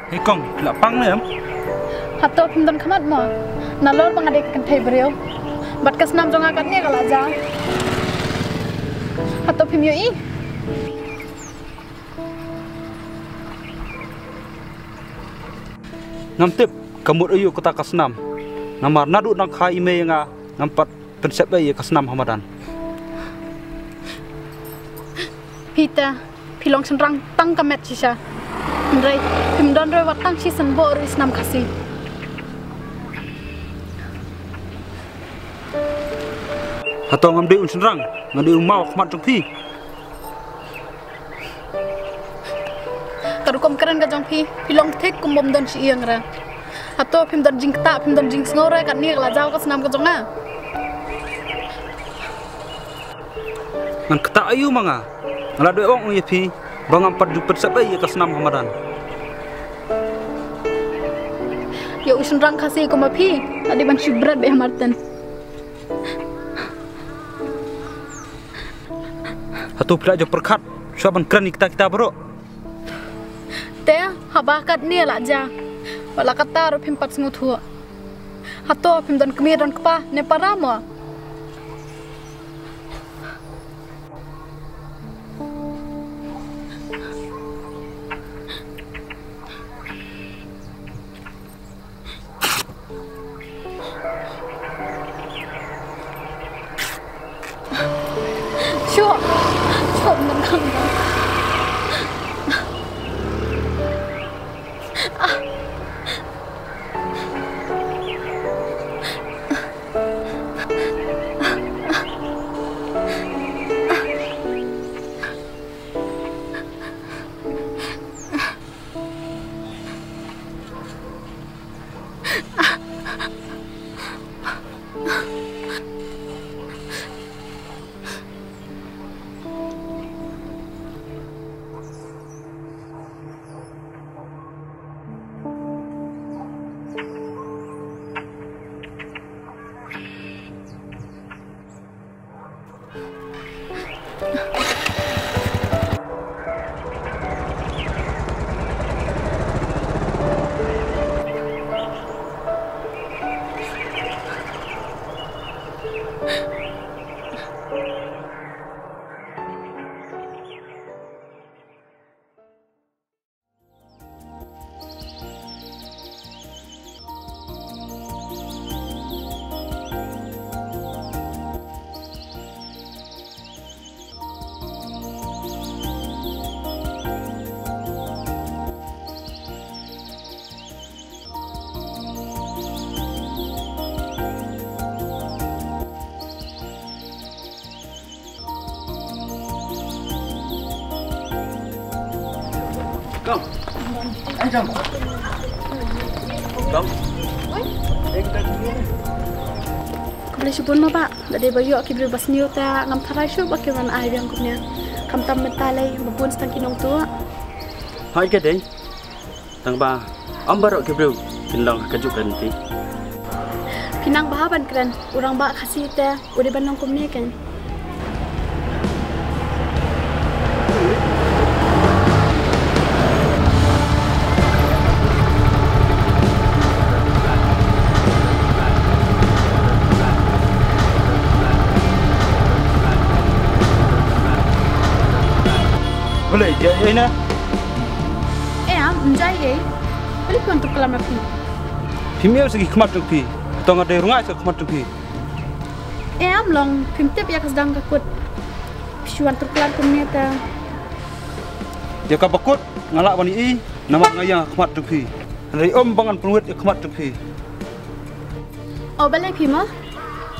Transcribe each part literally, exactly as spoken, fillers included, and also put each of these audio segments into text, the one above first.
Hei kong, phi la pang ne em? Hato phim don khmat mo? Nalor ba nga dei ka kynthei briew bad ka snam jong nga katne ka la jia. Hato phim ïohi? Ngam tip ka mut aïu kata ka snam. Namar naduh nang kha i mei ïa nga ngam pat pynsep ei ïa ka snam ha madan. Phi te, phi long shynrang tang ka met shisha. Hynrei phim don ruh wat tang shi sien bok ruh i snam Khasi. Hato ngam dei un shynrang, nga dei u maw khmat jong phi. Ka rukom kren ka jong phi, phi long thik kum bym don shi ïing re. Hato phim don jingktah, phim don jingsngew re, katne ka la jaw ka snam ka jong nga. Ngan ktah aïu ma nga? Nga la dei ong ïa phi ba ngam pat ju pynsep ei ïa ka snam ha madan. Ïa u shynrang Khasi kum ma phi, la dei ban shu bret beit ha Martin. Hato phi la ju pyrkhat shuwa ban kren ïa kita kita baroh? Te haba katne la jia, wat la katta ruh phim pat sngewthuh. Hato phim don kmie don kpa ne para mo? Shuh, shuh, nang, nang, nang. Kong. Ai, Kong. Kong. Oi. Eh, kita sini. Khublei shibun mo bah, da dei ba ïoh ki briew ba sniew te ngam tharai shuh ba kin wan ai biang kumne. Khamtam mynta lei ba bun tang ki nongtuh. Hai ka dei. Tang ba ym baroh ki briew kin long ha kajuh ka lynti. Phi nang bha ban kren, u rangbah Khasi te u dei ban long kumne kein. Balei, jia ei na? Em, ym jia ei. Balei phi wan tur klam ïa phi? Phim ïoh sa ki khmat jong phi. To nga dei rngai sa khmat jong phi. Em, long phim tip ïa ka sdang ka kut. Phi shu wan tur klam kumne te. Ïa kaba kut nga lah ban ïohi namar nga ïeng ha khmat jong phi. Hynrei ym ba ngan pynwit ïa khmat jong phi. O balei phi mo?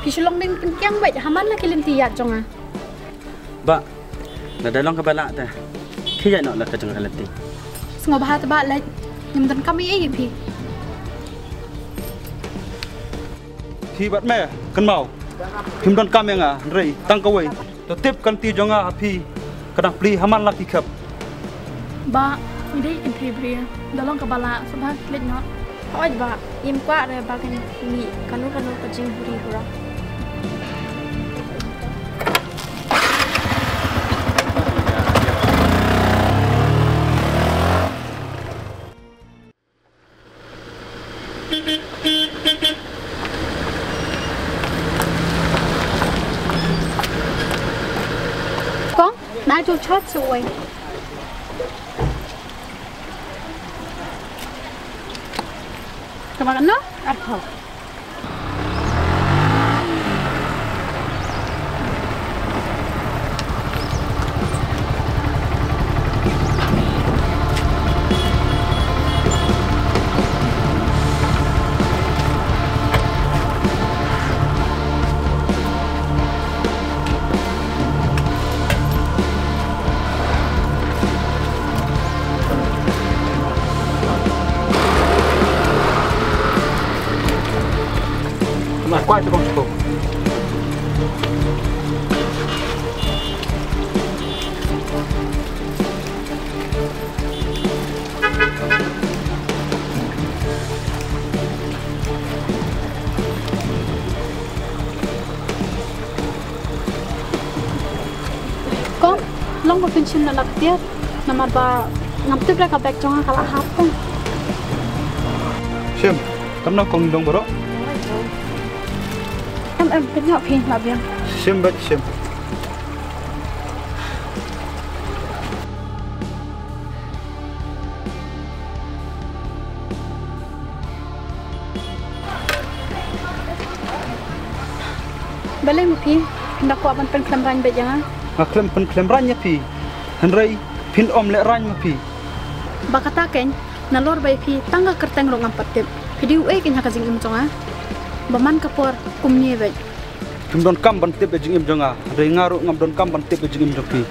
Phi shu long ding pynkiang beit ha man la ki lynti ïaid jong nga. Bah, lada long kaba lah te khie ïaid noh la ka jong ka lynti. Sngewbha te bah leit, ngim donkam ei ei ïa phi. Phi bad me kynmaw, phim donkam ïa nga hynrei tang kawei, to tip ka lynti jong nga ha phi ka dang plie ha man la ki khep. Bah, ngi dei ki kynthei briew, da long kaba lah sngewbha leit noh. Hooid bah, im kwah re ba kin mih kano kano ka jinghuri hura. Atu chat suwai. Kaba no? Arphaw. Kong, long ba phin shim na lap tiat. Namar ba ngam tip da ka bag jong nga ka la hap kong. Shim, kam na kong dong bro. Em em, pynhap phi na biang. Shim bad shim. Balei mo phi? Phin da kwah ban pynkhlem rang bad ïa nga? Nga khlem pynkhlem rang ïa phi. Hynrei phin ym leh rang mo phi. Ba kata kein, nalor ba ïa phi tang ka kyrteng ruh ngam pat tip. Phi dei uei kein ha ka jingim jong nga? Ba man ka por kumne bad. Phim donkam ban tip ïa jingim jong nga. Hynrei nga ruh ngam donkam ban tip ïa jingim jong phi.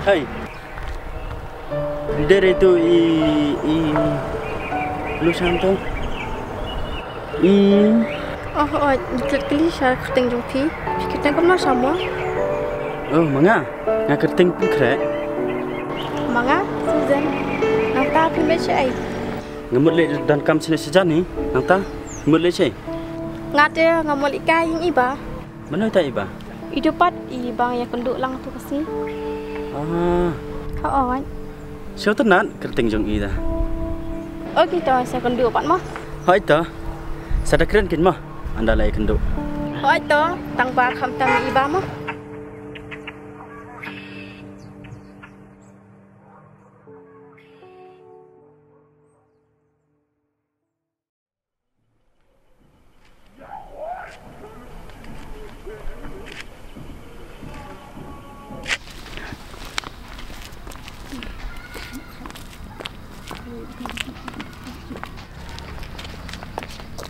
Hey. Dere tu i, i, lu santo. Hmm. Oh, oh, dikit kali sha kyrteng jong phi. Phi kyrteng kumno sha mo? Oh, ma nga. Nga kyrteng Pynkhreh. Ma nga, Susan. Nangta phi mut shaei? Nga mut leit donkam shane shajan hi. Nangta, mut leit shaei? Nga te nga mut leit kai ïing i bah. Mano ita i bah? I dei pat i ba nga ïakynduh lang tu ka sngi. Ah. Hooid. Sngewtynnat kyrteng jong i da. Okay to, sa kynduh pat mo. Hooid to. Sa da kren kin mo. Ynda la ïakynduh. Hooid to, tang ba khamtam i bah mo.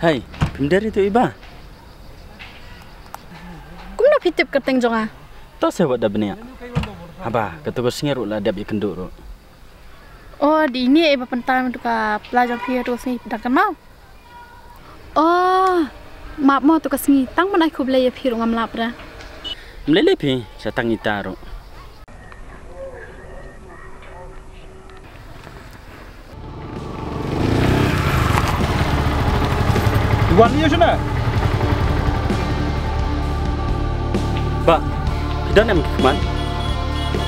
Hei, phim dei tu i bah? Kumno phi tip kyrteng jong nga? To se wat da bniah. Haba, katu ka sngi ruh la dep ïakynduh ruh. Oh, dei ine i ba pyntai mynta ka pla jong phi tu ka sngi dang kynmaw. Oh, map mo tu ka sngi tang ban ai khublei ïa phi ruh ngam lap ra. Mlei lei phi sa tang ita ruh. Wan ïa shane. Bah, phi don em ki khmat?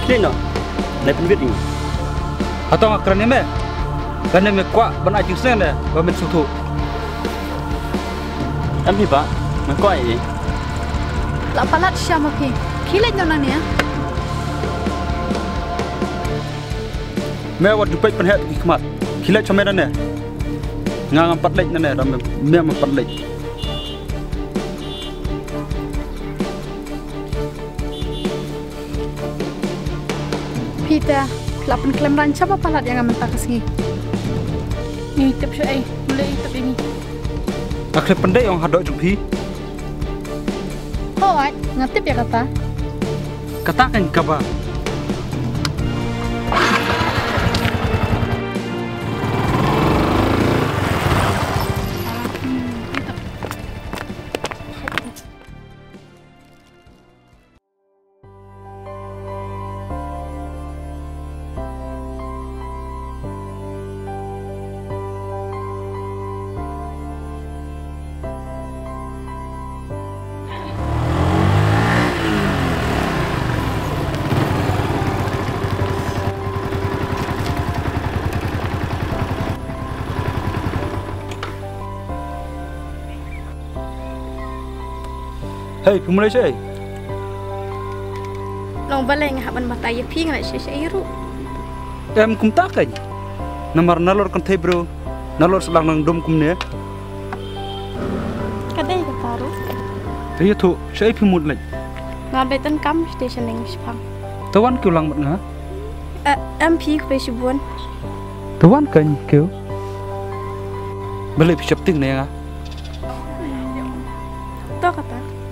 Kine no, nai pynwit ïa ngi. Hato nga kren ïa me? Lane me kwah ban ai jingsneng ne ba men sngewthuh? Em hi bah, nga kwah ïa i. La palat sha ma phi. Khie leit noh nangne. Me wat ju peit pynheh ki khmat. Khie leit sha me nangne. Nga ngam pat leit nangne, da me, me ngam pat leit. Phi te, la pynkhlem rang shaba palat ïa nga mynta ka sngi. Ngi tip shu ei, mlei i tip ïa ngi. Nga khlem pyndei ong hadoh jong phi. Hooid, nga tip ïa kata. Kata kan kaba. Hei, phi mut leit shaei? Long balei nga hap ban batai ïa phi, nga leit shaei shaei ruh. Em, kumta kein. Namar nalor kynthei briew, nalor shu lang nang dum kumne. Ka dei kata ruh. Te ïathuh, shaei phi mut leit? Nga leit donkam station ning shipang. Te wan kiew lang bad nga. Eh, em phi khublei shibun. Te wan kein kiew. Balei phi sheptieng ne ïa nga? To kata.